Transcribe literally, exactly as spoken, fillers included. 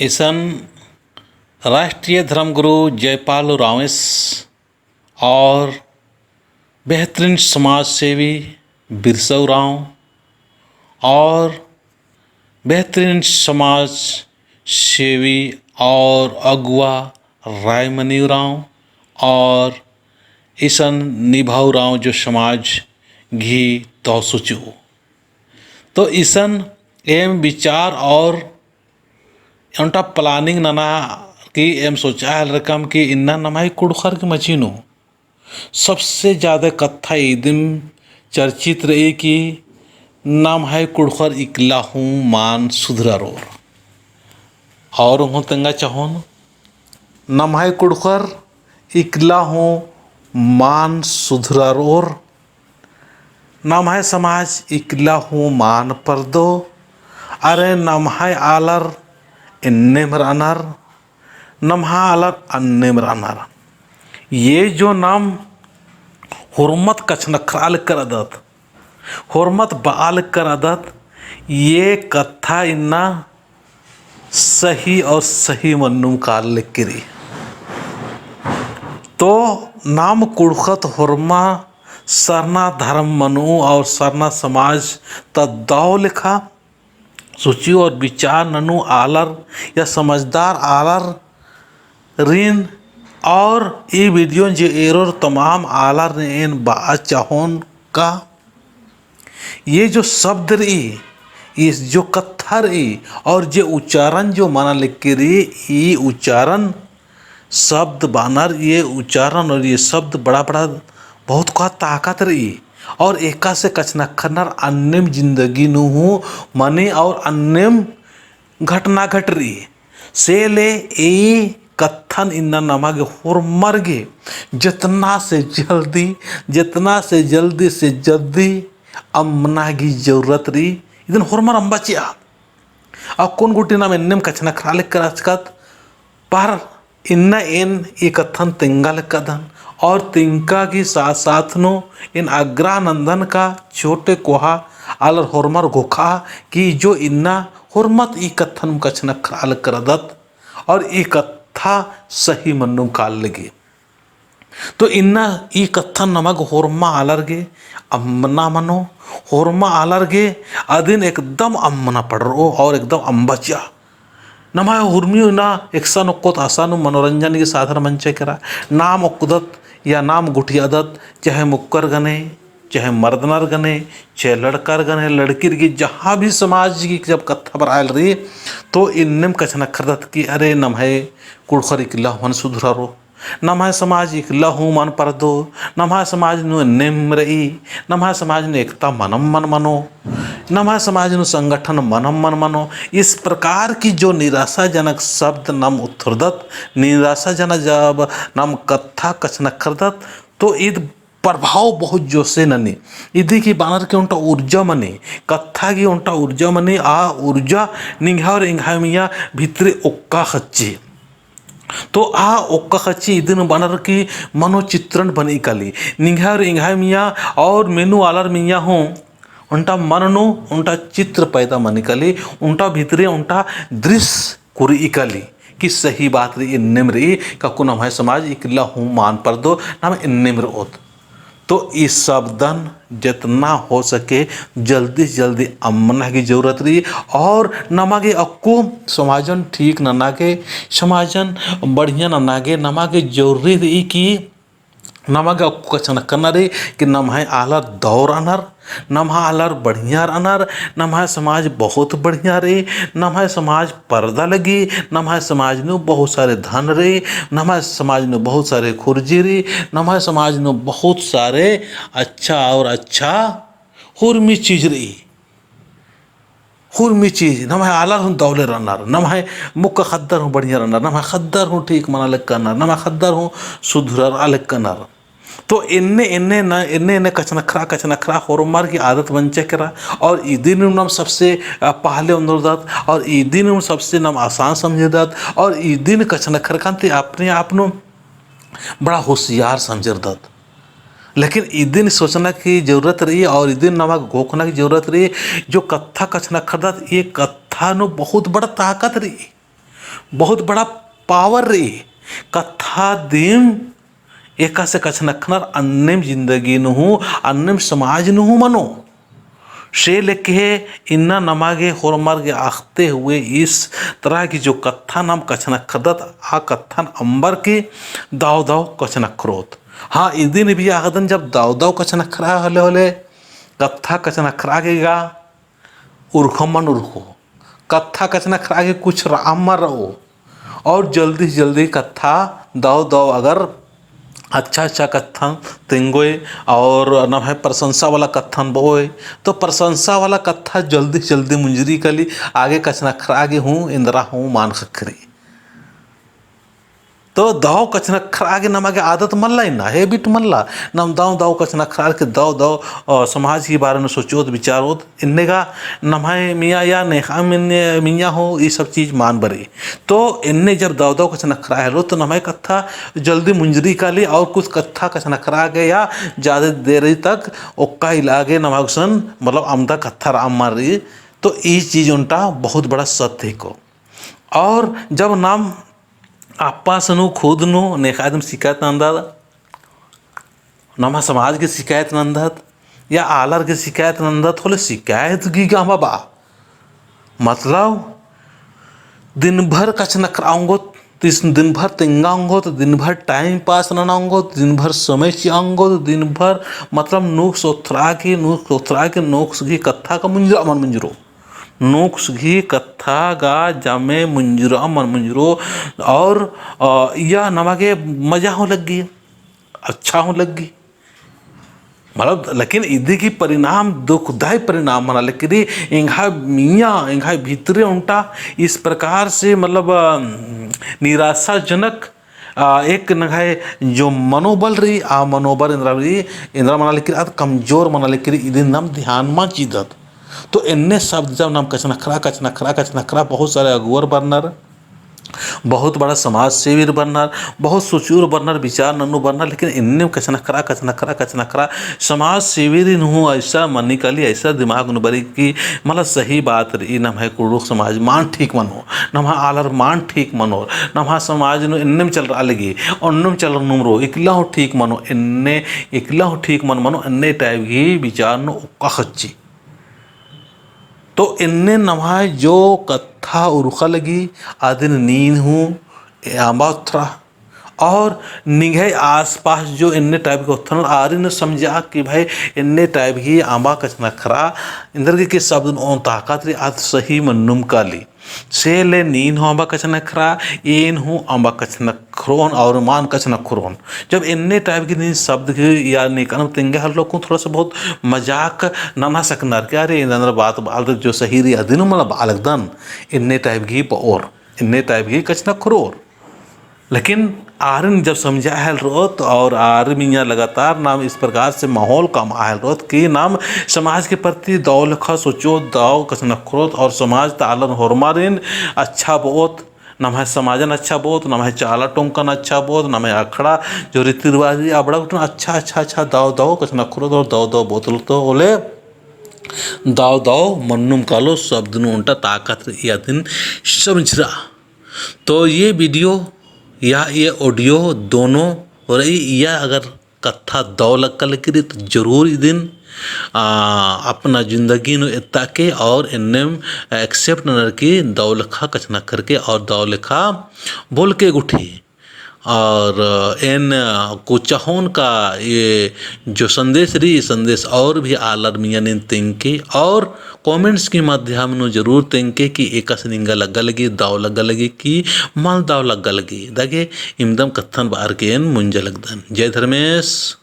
इसन राष्ट्रीय धर्मगुरु जयपाल उराँवस और बेहतरीन समाज सेवी बिरसा उराँव और बेहतरीन समाज सेवी और अगुवा रायमनी उराँव और इसन निभा उराँव जो समाज गही तौसुचु। तो इसन एम विचार और ओन्टा planning नना कि एम सोचा हल रकम कि इन्ना नम्है कुँड़ुख़र की मझी नू सबसे ज्यादा कत्था इदिम चर्चित रई कि नम्है कुँड़ुख़र इकला हूँ मान सुधरारओर। और हूँ तेंगा चाहोन, नम्है कुँड़ुख़र इकला हूँ मान सुधरारओर, नम्है समाज इकला हूँ मान परदो, अरे नम्है आलर एन्नेम रअनर, नम्है आलर अन्नेम रअनर। ये जो नाम होरमत कछनखरआ लक्कर अदत, होरमत बआ लक्कर अदत, ये कत्था इन्ना सही और सही मन्नुम काल लक्की रई। तो नाम कुँड़ुख़त होरमा सरना धर्म मनु और सरना समाज ता दव लेखा सोची और विचार ननु आलर या समझदार आलर रिन और ई video जे एरोर तमाम आलर ने एन बआ चाहोन का ये जो शब्द रई, ये जो कत्था रई और जे उच्चारण जो मना लक्की रई, ई उच्चारण शब्द बानर, ये उच्चारण और ये शब्द बड़ा बड़ा बहुत का ताकत रई। और एकासे कछनखरनर अन्नेम जिंदगी नू हूँ मनी और अन्नेम घटना घट रई। से ले ई कत्थन इन्ना नमा गे होरमर गे जेतना से जल्दी, जेतना से जल्दी से जल्दी अम्मना गी जरूरत रई। इदिन होरमर अम्बा चिआ। अक्कुन गूटी नाम एन्नेम कछनखरआ लक्कर रहचकत, पर इन्ना एन ई कत्थन तेंगा लक्कदन और तिंका गी साथ साथ नू एन आग्रह नन्दन का छोटे कोहा आलर होरमर घोखा कि जो इन्ना होरमत ई कत्थन कछनखरआ लक्कर अदत और ई कत्था सही मन्नुम काल लगी। तो इन्ना ई कत्थन नमा गे होरमा आलर गे अम्मना मनो, होरमा आलर गे अदिन एकदम अम्मना पड़रओ और एकदम अम्बा चिआ। नम्है हुरमी इन्ना एकसन ओक्कोत असन मनोरंजन गी साधन मंजा केरा। नाम ओक्कदत या नाम गुठियादत, चाहे मुक्कर गने, चाहे मर्दनर गने, चाहे लड़कर गने, लड़किर गी जहाँ भी समाज गी जब कत्था बरआयल रई, तो इन्नेम कछनखरदत कि अरे नम्है कुँड़ुख़र इकला हूँ मान सुधरारओ। नम्है समाज इकला हूँ मान परदो, नम्है समाज नू एन्नेम रई, नम्है समाज नू एकता मनम मन मनो, नम्है समाज नू संगठन मनम मन मनो। इस प्रकार की जो निराशाजनक शब्द नाम उथरदत, निराशाजनक जब नाम कत्था कछनखरदत, तो ईद प्रभाव बहुत जोर से ननी। इदी की बानर के ओन्टा ऊर्जा मनी, कत्था की ओन्टा ऊर्जा मनी, आ ऊर्जा निंग्है और एंग्है मइय्याँ भितरे ओक्का ख़च्ची। तो आ ओक्का ख़च्ची इदिन बानर की मनोचित्रण बनी काली। निंग्है और एंग्है मइय्याँ और मेनू आलर मइय्याँ हूँ ओन्टा मन नू ओन्टा चित्र पैदा मनी काली, ओन्टा भितरे ओन्टा दृश्य कुरई काली कि सही बात रई, एन्नेम रई, का अक्कुन नम्है समाज इकला हूँ मान परदो, नाम एन्नेम रओत। तो ई शब्दन जेतना हो सके जल्दी से जल्दी अम्मना गी जरूरत रई और नमा गे अक्कु समाजन ठीक नना गे, समाजन बढ़िया नना गे नमा गे जरूरी रई कि नमा गे अक्कु कछनखरना रई कि नम्है आलर दव रअनर, नम्है आलर बढ़िया रअनर, नम्है समाज बहुत बढ़िया रई, नम्है समाज परदा लगी, नम्है समाज नू बहुत सारे धन रई, नम्है समाज नू बहुत सारे खुर्जी रई, नम्है समाज नू बहुत सारे अच्छा और अच्छा हुरमी चीज रई। हुरमी चीज, नम्है आलर हूँ दवले रअनर, नम्है मुक्का ख़द्दर हूँ बढ़िया रअनर, नम्है ख़द्दर हूँ ठीक मना लक्कनर, नम्है ख़द्दर हूँ सुधरआ लक्कनर। तो एन्ने, एन्ने न, एन्ने, एन्ने कछनखरआ, कछनखरआ होरमर गी आदत मंजा केरा। और इदिन नाम सबसे, अ, पहले ओन्दरदत, और इदिन नाम सबसे नाम आसान समझरदत, और इदिन कछनखरकन ती अपने आप नू बड़ा होशियार समझरदत। लेकिन इदिन सोचना की जरूरत रई और इदिन नमा घोखना की जरूरत रई, जो कत्था कछनखरदत, ये कत्था नू बहुत बड़ा ताकत रई। बहुत बड़ा power रई। कत्था दिम एकासे कछनखरनर अन्नेम जिंदगी नू हूँ, अन्नेम समाज नू हूँ मनो। से लेके इन्ना नमा गे होरमर गे अख़ते हुए इस तरह की जो कत्था नाम कछनखरदत, आ कत्थन अम्बर की दव दव कछनखरओत। हाँ, इदिन भी अख़दन जब दव दव कछनखरआ होले होले, कत्था कछनखरआ गे गा उरखम मल उरखो। कत्था कछनखरआ गे कुछ रअम मल रओ। और जल्दी से जल्दी कत्था दव दव अगर अच्छा अच्छा कत्थन तेंगोय और नम्है प्रशंसा वाला कत्थन बओय, तो प्रशंसा वाला कत्था जल्दी से जल्दी मुंजरी काली, आगे कछनखरआ गे हूँ एन्दरा हूँ मल ख़क्खरी। तो दव कछनखरआ गे नमा गे आदत मल्ला इन्ना, habit मल्ला। नाम दव दव कछनखरआ के दव दव, अ, समाज की बारे में सोचोत, विचारोत, इन्ने गा नम्है मइय्याँ या नेख़ा मइय्याँ हूँ ई सब चीज मल बरई। तो इन्ने जब दव दव कछनखरआ हेलरो तो नम्है कत्था जल्दी मुंजरी काली और कुछ कत्था कछनखरआ गे या ज्यादा देरी तक ओक्का इला गे नमा गुसन मतलब अमदा कत्था रअम मल रई। तो ई चीज ओन्टा बहुत बड़ा सत्य हिको। और जब नाम आपस नू खुद नू नेख़ा दिम शिकायत नन्दत, नम्है समाज गे शिकायत नन्दत या आलर गे शिकायत नन्दत होले शिकायत गही काम बा। मतलब दिन भर कछनखरआ ओंगोत, तिस दिन भर तेंगा ओंगोत, दिन भर time pass नना ओंगोत, दिन भर समय चिआ ओंगोत, दिन भर मतलब नुक्स ओथरआ के, नुक्स ओथरआ के, नुक्स गही कत्था का मुंजरा मल मुंजरो। नुक्स गही कत्था गा जमे मुंजरा मल मुंजरो। और, अ, या नमा गे मजा हूँ लग्गी, अच्छा हूँ लग्गी। मतलब, लेकिन इदी गही परिणाम दुखदायी परिणाम मना लगी रई। एंग्है मइय्याँ, एंग्है भितरे ओन्टा इस प्रकार से, मतलब, अ, निराशाजनक, अ, एक नम्है जो मनोबल रई, आ मनोबल एन्दरा रई, एन्दरा मना लगी रई, आद कमजोर मना लगी रई, इदिन नाम ध्यान मल चिदत। तो एन्ने शब्द जब नाम कछनखरआ, कछनखरआ, कछनखरआ, बहुत सारे अगुवर बरनर, बहुत बड़ा समाज सेवीर बरनर, बहुत सोचूर बरनर, विचार नन्नू बरनर, लेकिन एन्ने कछनखरआ, कछनखरआ, कछनखरआ, समाज सेवीरिन हूँ ऐसा मनी काली, ऐसा दिमाग नू बरई कि मतलब सही बात रई, नम्है कुँड़ुख़ समाज मल ठीक मनो, नम्है आलर मल ठीक मनोर, नम्है समाज नू एन्नेम चलरआ लगी, ओन्नुम चलरनुम रओ, इकला हूँ ठीक मनो, एन्ने इकला हूँ ठीक मल मनो, एन्ने type गही विचार नू ओक्का ख़च्ची। तो एन्ने नम्है जो कत्था उरखा लगी, अदिन नीन हूँ अम्बा ओथरा। और निंग्है आसपास जो एन्ने type के ओथनर आरिन समझा कि भाई एन्ने type गही अम्बा कछनखरआ, एन्देरगे कि शब्द नू ओन ताकत रई, आद सही मन्नुम काली। से ले नीन हूँ अम्बा कछनखरआ, एन हूँ अम्बा कछनखरओन और मल कछनखरओन। जब एन्ने type की नीन शब्द की या निकन तेंगे हल लोग थोड़ा सा बहुत मजाक नना सकनर कि अरे एन्देर बात बआलदत जो सही रई अदिन मला बआ लगदन, एन्ने type की बओर, एन्ने type की कछनखरओर। लेकिन आरिन जब समझा हेलरओत और आर मइय्याँ लगातार नाम इस प्रकार से माहौल कमआ हेलरओत कि नाम समाज के प्रति दव लेखा सोचोत, दव कछनखरओत और समाज ता आलर होरमारिन अच्छा बओत, नम्है समाजन अच्छा बओत, नम्है चाला टोंकन अच्छा बओत, नम्है अखड़ा जो रीति रिवाज रई अबड़ा गुट्ठिन अच्छा, अच्छा, अच्छा दव दव कछनखरओत और दव दव बओत तो होले दव दव मन्नुम कालो शब्द नू ओन्टा ताकत रई अदिन समझरआ। तो ये video या ये audio दोनों रई, या अगर कत्था दव लग्गा लगी रई तो जरूर इदिन, आ, अपना जिंदगी नू एत्ता के और एन्नेम accept ननर की दव लेखा कछनखरके और दव लेखा बोलके गुट्ठी। और एन कोचाहोन का ये जो संदेश रई, संदेश और भी आलर मइय्याँ नीन तेंगके और comments की माध्यम नू जरूर तेंगके कि एकासे निंगा लग्गा लगी, दव लग्गा लगी कि मल दव लग्गा लगी। दगे इमदम कत्थन बअर के एन मुंजा लगदन। जय धर्मेस।